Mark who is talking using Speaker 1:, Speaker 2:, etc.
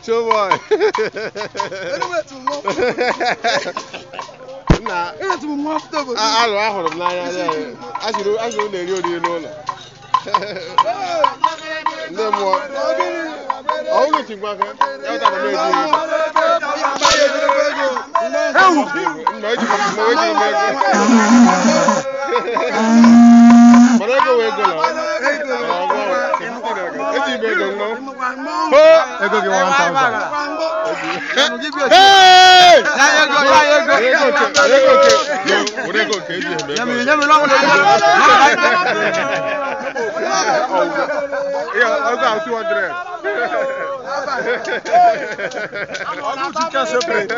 Speaker 1: Show boy. Nna. Alụ ahụrụ m n'anya azụrụ na-eri oriri n'ụlọ. Ndị mmụọ. Ọhụrụ chi ngwa aka. Ya ụta na eji ego. Mma eji m ego. Mana ego wee ego na. Eji m ego nnọọ.
Speaker 2: Ego gị 1000.
Speaker 1: Hey!
Speaker 2: Ego.
Speaker 1: Ego nke eji eme. Yeah, I got 200.
Speaker 2: Ọgụ chike separate.